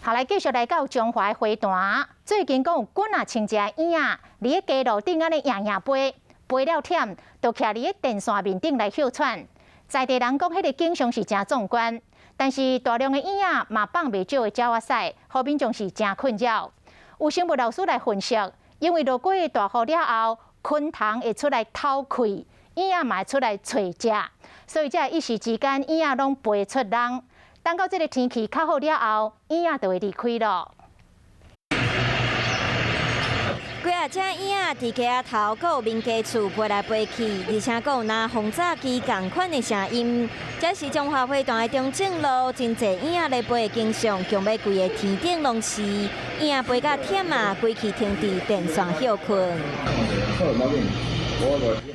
好，來繼續來到彰化花壇，最近閣有幾若千隻莺仔，佇咧街路頂按呢營營飛，飛了忝，就徛佇咧電線面頂來歇喘。在地人講，彼个景象是誠壯觀，但是大量的莺仔嘛放袂少的鳥仔屎，予民眾是誠困擾。有生物老師來分析，因為落過大雨了後，昆蟲會出來透氣，莺仔嘛會出來揣食，所以才一時之間莺仔攏飛出籠。等到這个天氣較好了後，莺仔就會離開咯。幾若隻莺仔佇街仔頭，閣有民家厝飛來飛去，而且閣有若轟炸機仝款的聲音。這是彰化花壇的中正路，真濟莺仔咧飛的景象，強欲規个天頂攏是。莺仔飛甲忝啊，規氣停佇電線歇睏。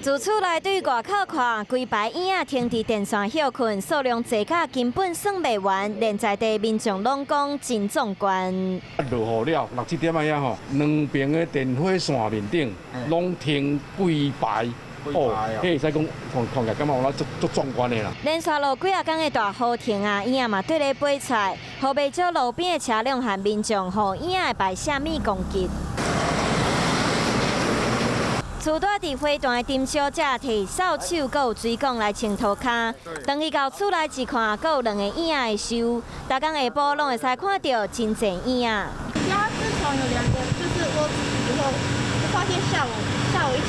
自厝內對外口看，規排莺仔停佇電線歇睏，數量濟甲根本算袂完，連在地民眾攏講真壯觀。落雨了，六七點仔遐吼，兩邊的電火線面頂攏停規排。哦，彼會使講看看起來感覺有足足壯觀的啦。連續落幾仔工的大雨停啊，莺仔嘛綴咧飛出來，予袂少路邊的車輛和民眾予莺仔的排泄物攻擊。厝蹛佇花壇的丁小姐提掃帚，閣有水管來清塗跤。當伊到厝內一看，閣有兩个莺仔的岫。逐工下晡攏會使看著真濟莺仔。家自從有兩個就是窩子以後，就發現下午一群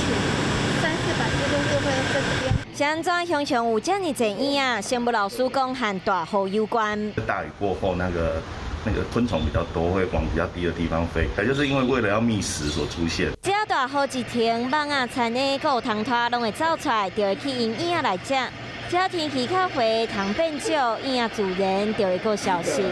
三四百隻都是會在這邊。是按怎鄉鄉有遮爾濟莺仔？生物老師講和大雨有關。大雨過後，那個昆蟲比較多，會往比較低的地方飛，也就是因為為了要覓食所出現。只要大雨一停，蠓仔、蠶蛹、閣有蟲豸攏會走出來，就會去𪜶莺仔來食。只要天氣較回，蟲變少，莺仔自然就會閣消失。